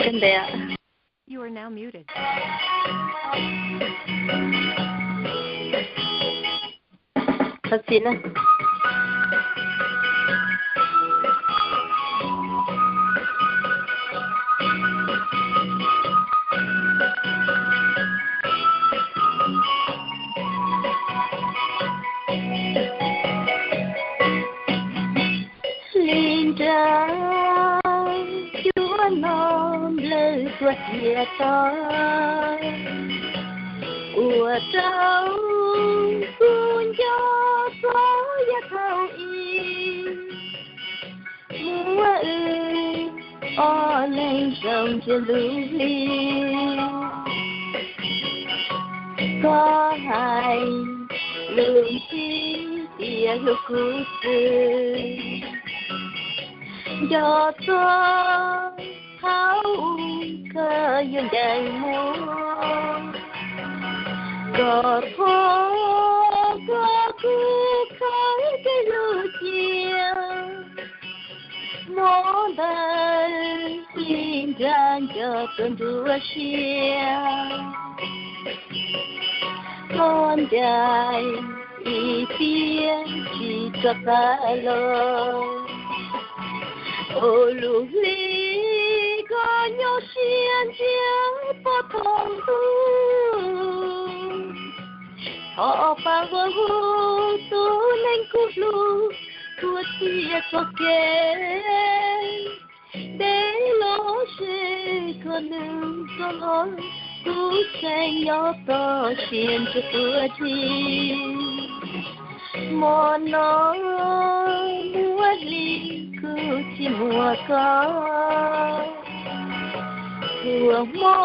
Ntev. Thov txim na. Hli nra cuab no nplawg tuaj tiag tod, ua rau kuv nco txog yav thaum ub, muaj wb ob leeg zoo ntsia lub hli. Koj hais lus ntsib tias hlub kuv xwb, nco txog thaum ub koj yuav ncaim mus, koj thuam koj kuj khawb kev hlub cia. Hmo ntawd hli nra nco tuaj nruab siab, koj ncaim ib tiam tsis rov qab los. Ua lub hli koj nyob siab ntsia pov thoob ntuj, thov pab ua hu tus neeg kuv hlub tuaj txiav txoj kev. Deb los sis koj nws rov los, kuv tseem nyob toj siab ntsia tuaj tig. Hmo no muaj hli kuv tsis muaj koj, tuag hmo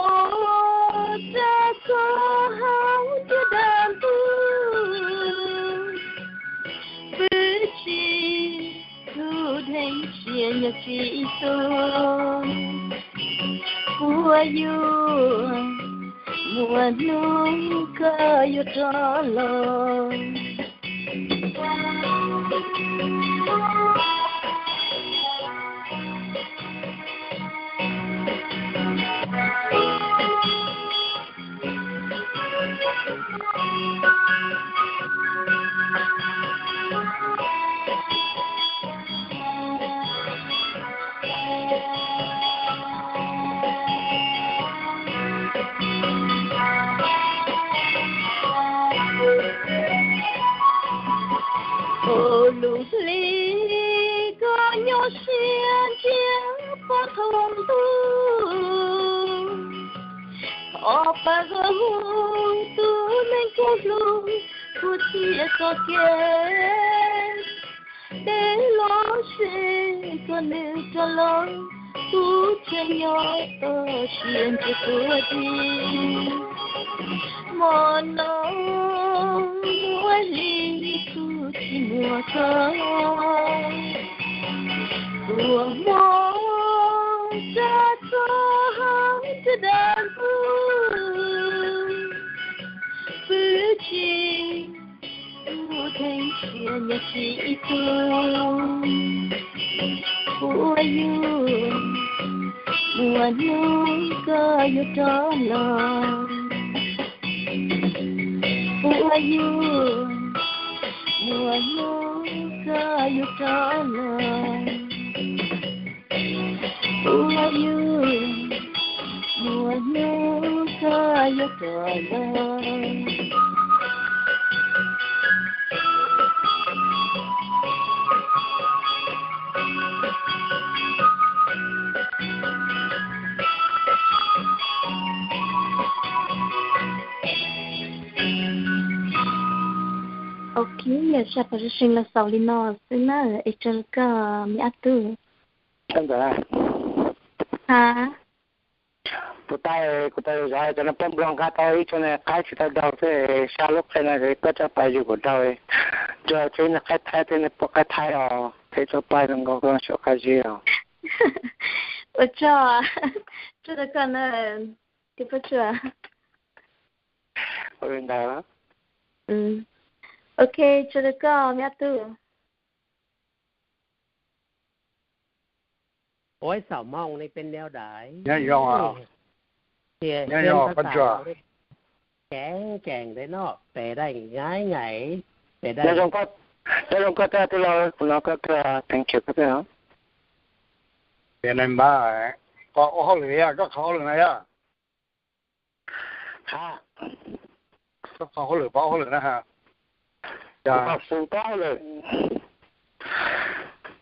tsa koj hauv ntiaj teb ntuj. Pwm tsis tus dheev siab nyob tsis tu, puas yuav muaj hnub koj yuav rov los. Ua lub hli koj nyob siab ntsia pov thoob ntuj, thov pab hu tus neeg kuv hlub tuaj txiav txoj kev. Deb los sis koj nws rov los, kuv tseem nyob toj siab ntsia tuaj tig. Hmo no muaj hli kuv tsis muaj koj, tuag hmo tsa koj hauv ntiaj teb ntuj. Pwm tsis tus dheev siab nyob tsis tu, puas yuav muaj hnub koj yuav rov los. Puas yuav muaj hnub koj yuav rov los. Puas yuav muaj hnub koj yuav rov los. Ok, yog sab pas zoo seev los xaus li no xwb na, es tsaug koj me ab tug. Ha, puas tau, kuv tau zov cov no poj nploog nqa tau ib tug niag qaib tsis tau daug xwb, sab lub qe no koj tso pais yug kom daug. Nrog tib niag qaib thaib thiab niag poj qaib thaib os, thiab tso pais zoo nkauj koj suav qab zib os. Ua tsaug, tsaug rau koj na, tus poj tsuas. Ua li ntawd. Ok, tsaug rau koj me ab tug. Ua ib xaum Hmoob ne peb nyob dais. Nyob zoo, nyob zoo, peb nyob dais. Kev keem tej no peb dais ngai ngai, peb dais. Nyob zoo koj tij laug, kuv hnov koj teev tswv koj tej no. Tias nais npab, koj ua hauj lwm yog koj qhov hauj lwm na yog? Koj qhov hauj lwm, pab hauj lwm na ha. Kuv qhov xwm pab hauj lwm,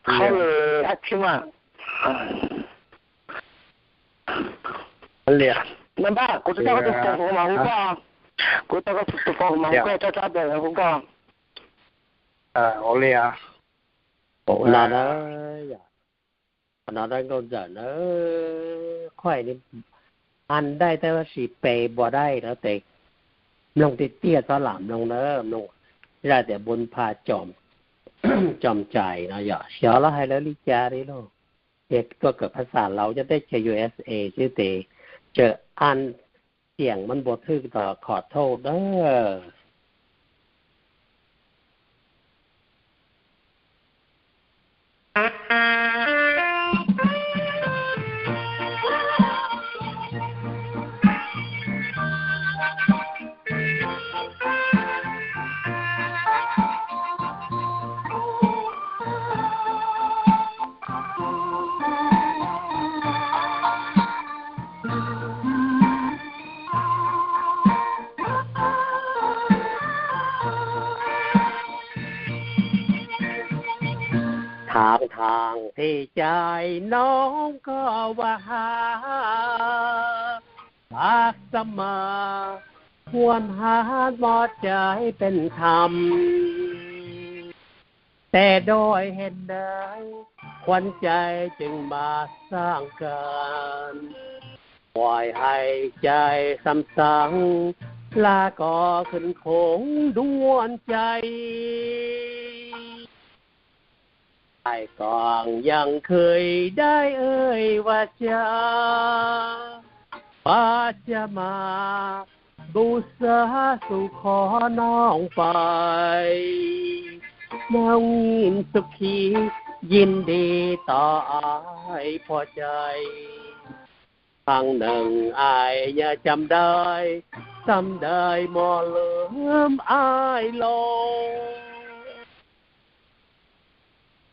hauj lwm dab tsi mas. Nais npab, kuv tau koj tus phone mas hu koj, kuv tau koj tus phone mas hu koj, tsob tsob tes hu koj. Ua li, ua no na, ua no dab nkauj ntxawm na, qhov ni, an daij tab sis peb npua daij no tes mloog tiag tiag txhob lam mloog na, mloog zaj tias Npun Pha Coo Cai no yog xyov lawv hais lawv li cas li lauj. Ces tuaj kawm phas xas Laus nyob teb chaws U S A xwb tes tsaws an xiam mab npua thwj tos khov thauj dawb. Thaam thaam tes cai noog koj ua has, pab xa mas huam has mob cai pes tham. Tes dois hem ntawd khuam cai ceev mas xaaj kas, huam hais cai xam xaav, laj koj khwv khoom duam cai. Hais koj yeej khwv dai ua cas, pab xa mas npus xav xu kho noog pais, noog yim xu khib yim di tos ai pom cai. Thaam neeg ai nyaj cam dai, xam dai mos lwm ai los.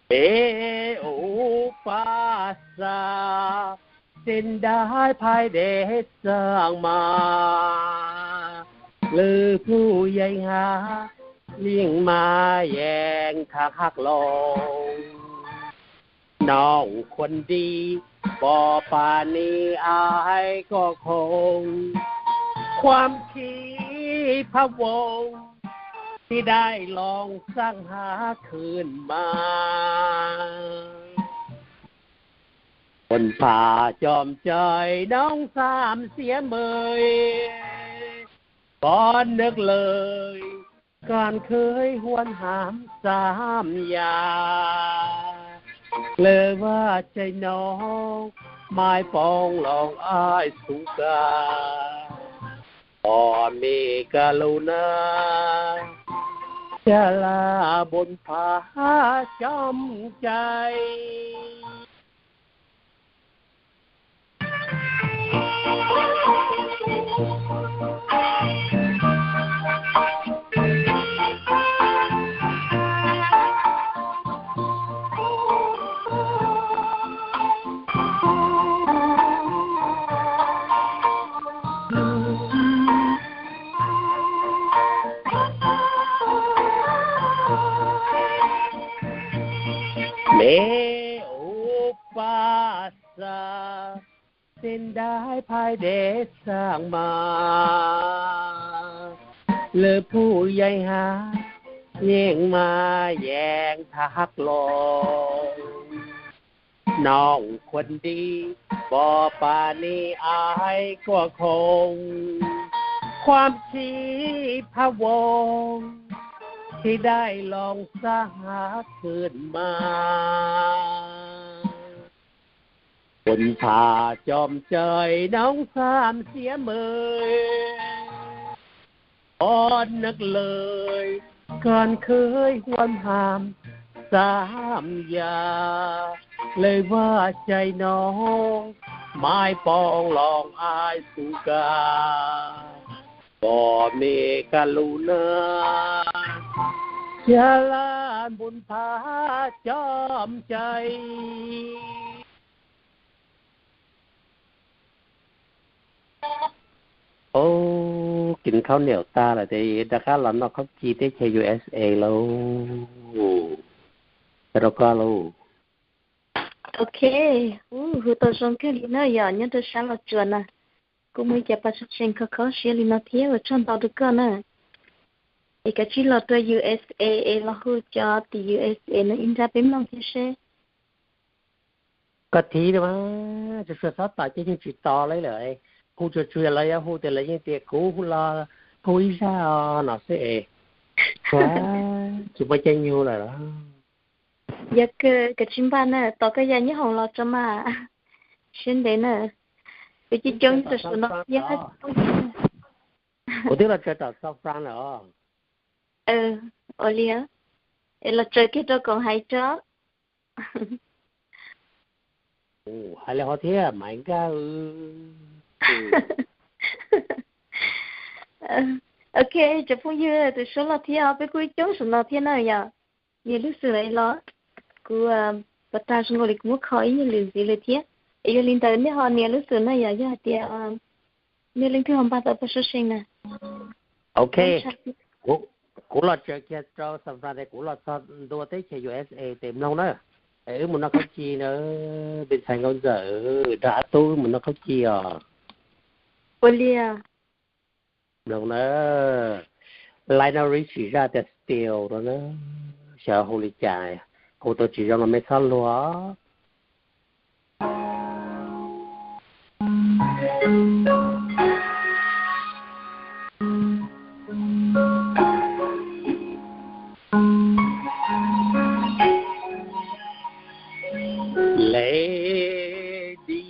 Peb ua pab xa, xeeb dai phais dej xaaj mas, lwm pug yeej has, yeej mas yeej tham hab loo. Noog khuam di, pom pas ni ai koj khoom, khuam khib phab voog, tib dai loo xaaj has khwv mas. Npun Pha Coo Cai noog xam xiav mej, pom nwg lawm, koj khwv huam has xam yam, lawv vaj cai noog, mais poob loo ai xu kas, pom mej kas lug na, ca la Npun Pha Coo Cai. Mej ua pab xa, xeeb dai phais dej xaaj mas, lwm pug yeej has, yeej mas yeej tham hab loo. Noog khuam di, pom pas ni ai koj khoom, khuam khib phab voog, tib dai loo xaaj has khwv mas. Npun Pha Coo Cai noog xam xiav mej, pom nwg lawm, koj khwv huam has xam yam, lawv vaj caij no, maiv poob los hais xu ka, kom me ka lus na, xya la npun phav coj cai. Ub, kis khaub niam tag lawm ces rov qab los noj khaub ci teb chaws U S A lauj. Rau koj lauj. Ok, ub, hu tau zoo kawg li na yom, nyob rau sab Los Tsuas na. Kuv muaj ib co paj tshaj tseem kho kho siab li no thiab, ua tsaug ntau rau koj na. Es kav tsij los rau U S A es los hu cov tim U S A no ib nrab peb mloog thiab seb. Koj thib no mas, tsuas tsuas txhob tom ces yeej tsis tos li lawm. Hu tsuas tsuas los yog hu tias lawv yeej tias kuv hu los hu ib zaj os no xwb es. Tsis muaj caij nyoog lawm los. Yog kawg, kav tsij npaj na, tos koj ya nyob hoom los tso mas. Siab ntev na. Kuv coob coob tau saum no thiab. Kuv twb los tsaws tom San Fran lawm os. Ua li, es los tsaws kiag rau koom hais tso. Hais li ho thiab Maiv Nkaj. Ok, cov phooj ywg, tus suav los thiab os, peb kuj coob saum no thiab na yom. Nias lub xwm los, kuv pov tag zoo nkaus li kuv muab kho ib nyuag lwm ntxiv lawm thiab. Es yog li ntawd nej ho nias lub xwm na yom, yog hais tias nej leej twg ho npaj tau paj suab seej na. Ok, kuv los tsaws kiag rau San Fran, kuv los txog ntua teb chaws U S A tes mloog na. Es wb mus noj khaub ci na, peb ntxhais nkauj ntxawm nrog ob tug wb mus noj khaub ci os. Ua li, mloog na, Lionel Richie zaj tias Still no na, xyov hu li cas, hu tau tsis zoo los mej txhob luag. Lady,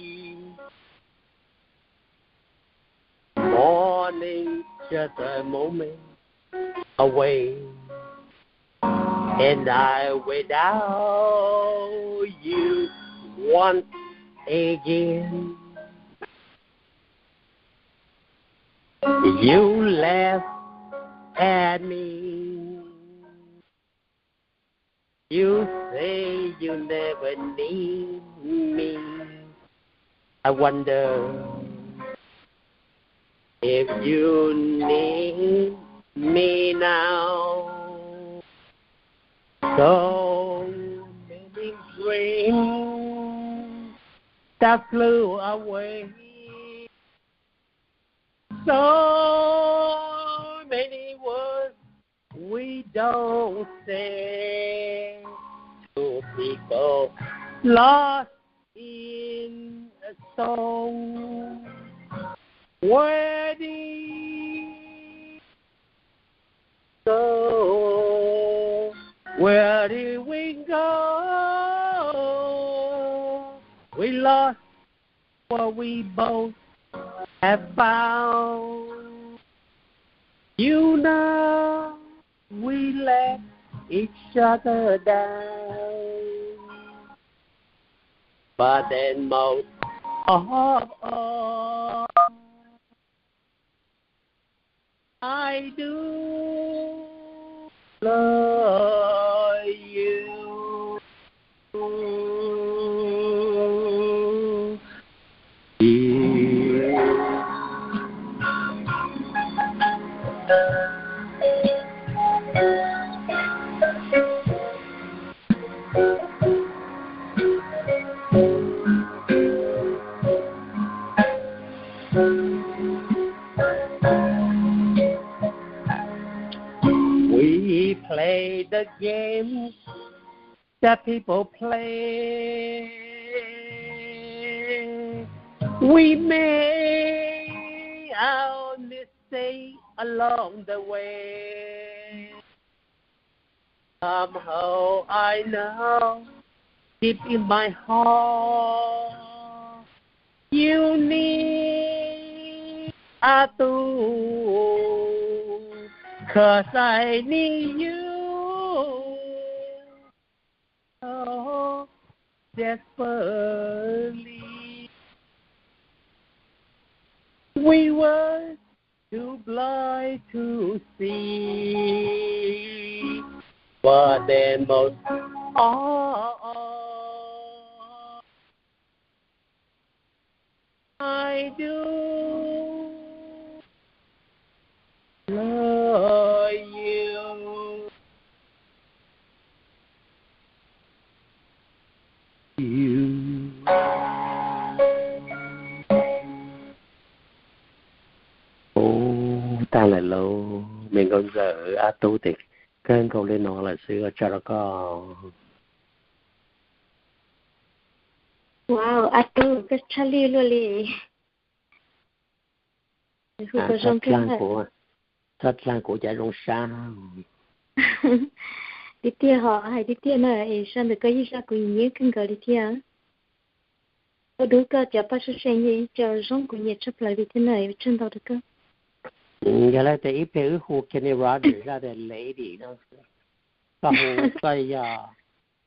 morning, just a moment away, and I without you once again. You laugh at me. You say you never need me. I wonder if you need me now. So many dreams that flew away. So many words we don't say to people lost in a song. Where did go? Where did we go? We lost what we both have found. You know we let each other down. But then most of all, I do love you. We play the game that people play. We make our mistake along the way. Somehow I know, deep in my heart, you need I do, 'cause I need you. Oh, desperately. We were too blind to see, but then most of all, I do love you. Ub, tag lawm lauj, me nkauj ntxawm, Ab Tub tes kawg nkaus li no lawm xwb, ua tsaug rau koj. Wow, Ab Tub, koj tshaj lij luaj li. Txhob dlaag kuv cov zoo sab. Tiag tiag, ho hais tiag tiag na, es zaj ntawm koj yeej zaj kuv nyiam kawg nkaus li thiab. Ua dub koj cov paj suab see yeej ib co zoo kuv nyiam tshaj plaws li thiab na, ua tsaug ntau rau koj. Yog lawv tias ib pliag wb hu Kenny Rogers zaj tias Lady no, koj hu, koj yog,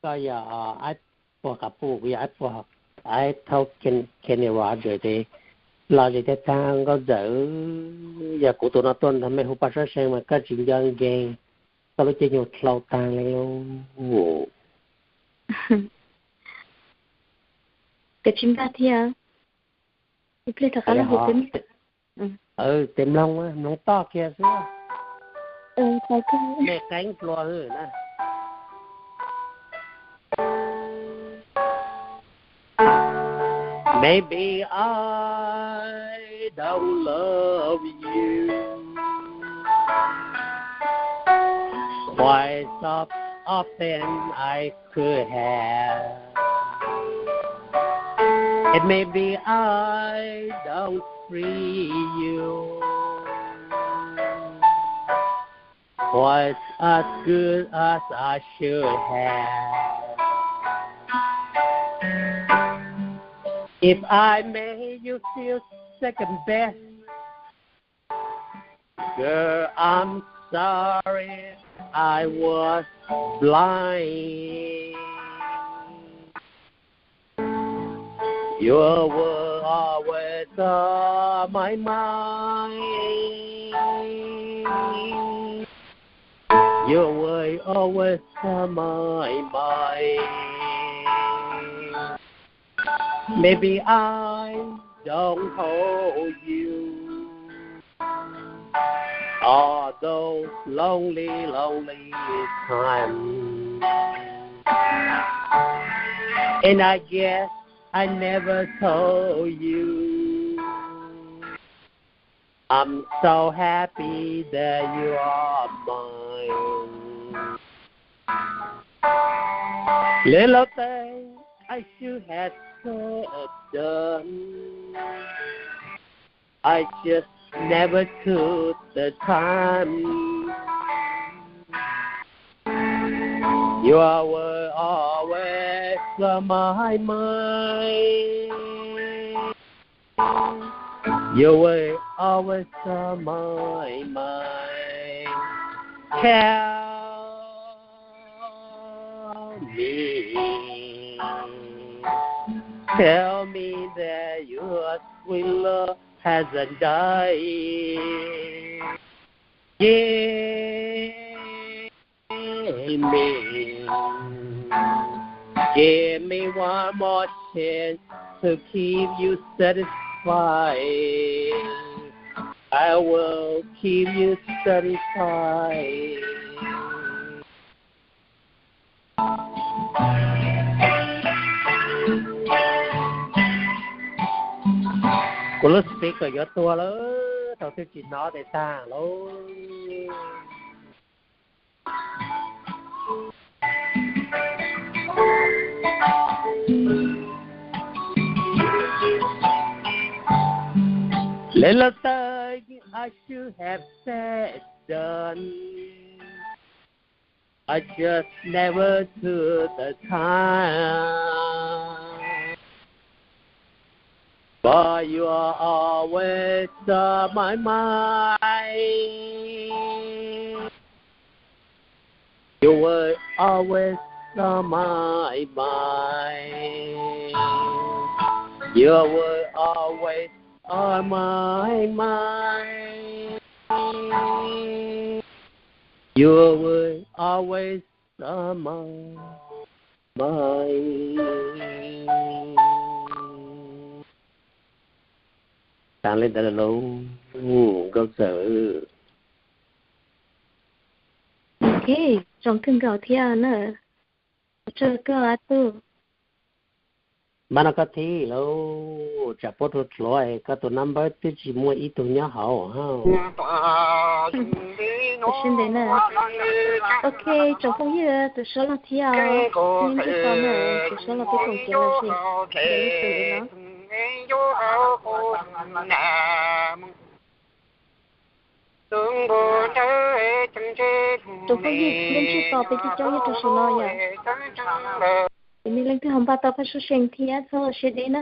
koj yog Aib Puag Qas Puj, kuv yog Aib Puag, Aib Thaub, Kenny Rogers ces lom zem tiag tag nkauj ntxawm. Yog kuv tus no tuaj nrog mej hu paj suab see mas koj tsis nco nkeeg, koj lub caij nyoog dlau tag li lauj. Koj tsis npaj thiab. Ib pliag rov qab los hu peb. Tes mloog, mloog toj kiag xwb. Mej qeeb dlua hwb na. Maybe I don't love you quite so often I could have. And maybe I don't treat you quite as good as I should have. If I made you feel second best, girl, I'm sorry I was blind. You were always on my mind. You were always on my mind. Maybe I don't hold you all those lonely, lonely times. And I guess I never told you I'm so happy that you are mine. Little thing I should have said and done, I just never took the time. You were always on my mind. You were always on my mind. Tell me, tell me that your sweet love hasn't died. Give me, give me one more chance to keep you satisfied. I will keep you satisfied. Kuv lub speaker yuav tuag lawm, thaum twg tsis hnov tes tag lauj. Little thing I should have said done. I just never took the time. But you are always on my mind. You were always on my mind. You will always on my mind. You will always on my mind. Tag li ntawd lawm lauj, Nkauj Txawm. Ok, zoo kawg nkaus thiab na. Ua tsaug koj a tub. Mas no koj thib lauj, tsam puab rhuav dlhuav, koj tus number twb tsis muaj ib tug nyob hauv. Ua siab ntev na. Ok, tsoom phooj ywg, tus sab laug thiab os, nej ntsib tau na, tus sab laug peb koom kev lom zem, ces ib tug li no. Tsoom phooj ywg, nej ntsib tau peb coob coob nyob rau saum no yom. Ces nej leej twg ho npaj tau phaj suab seej thiab txhob ua siab deb na.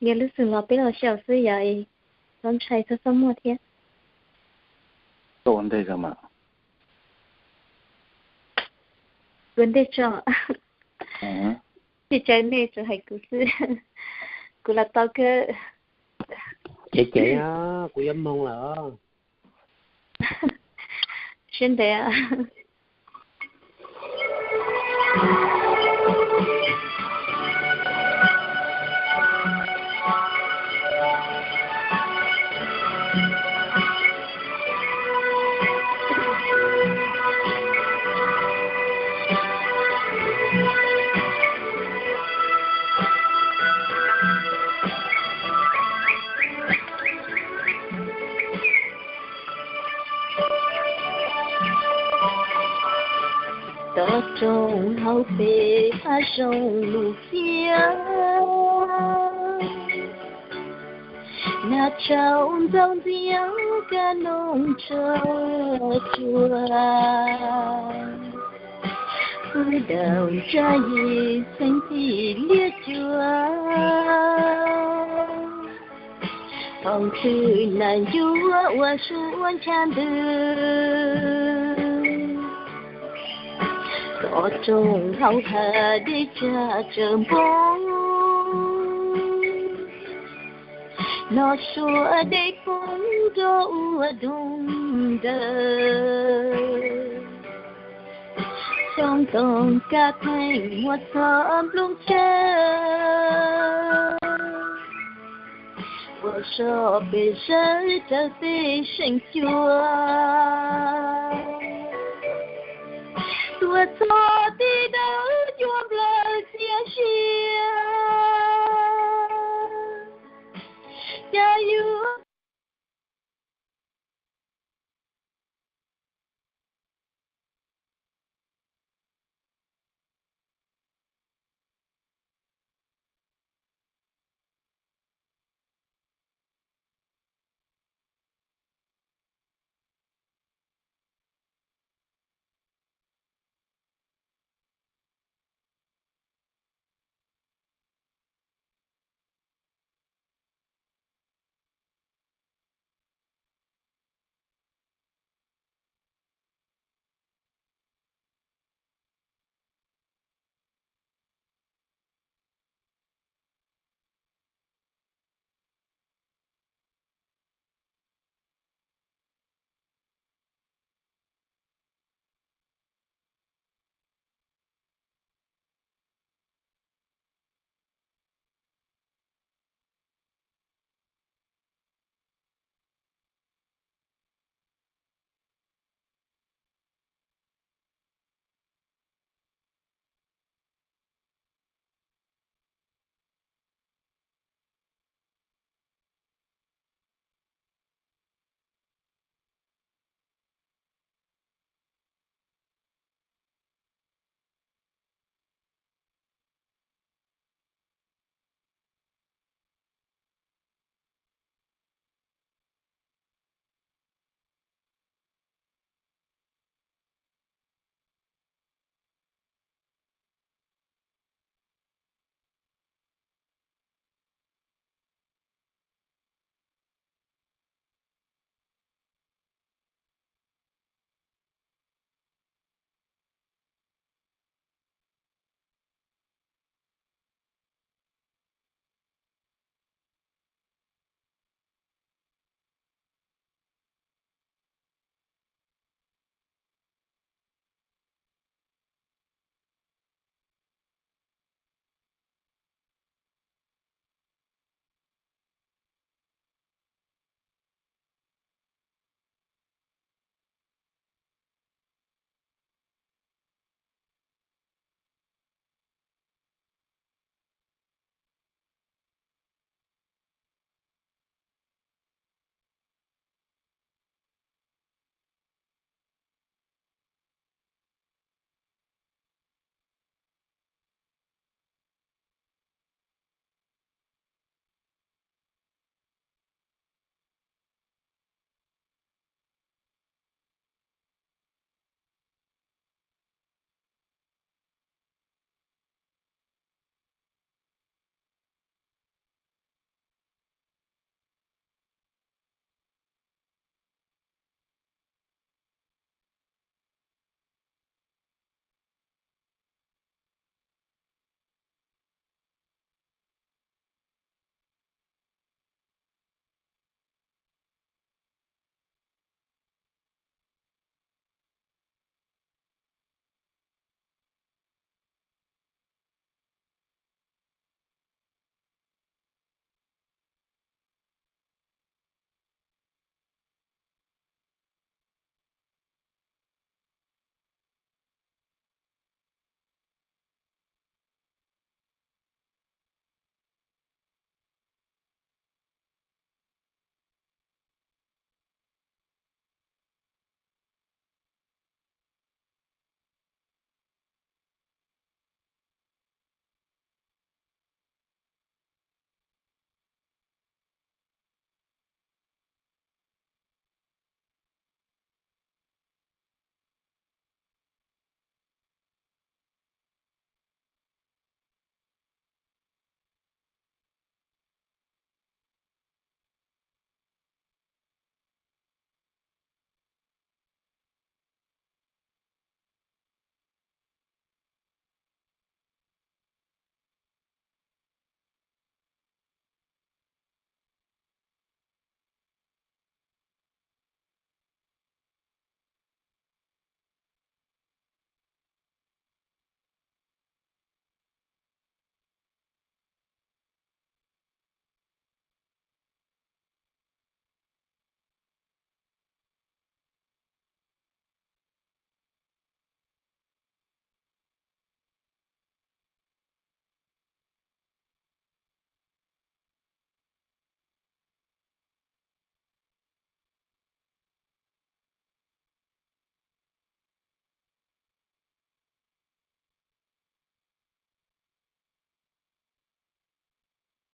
Yog lub xwm los peb los xyaum xwb yom, txhob ntshai txhob txaj muag thiab. Ua ntej tso. Tsis tsav nej tsuas hais kuv xwb. Kuv los tau kawg. Ces ces kuv yuav moog lawm. Siab ntev. Toj roob hauv pes hav zoov lug hiab, nag tsaus ntxaus ntxiab kab noog tsawv tsuag, hwj daum ntsa yig xeeb txim liab cuag, thaum twg nas ncuav ua suab ncha ntws, toj roob hauv hav dej tsag tsawv npoo, noj suab dej poob nrog ua doog daws, xyoo toog kab theej muaj txog nplooj tsawb, ua zog pes zawg raws peb seem cuab, tuaj txog tib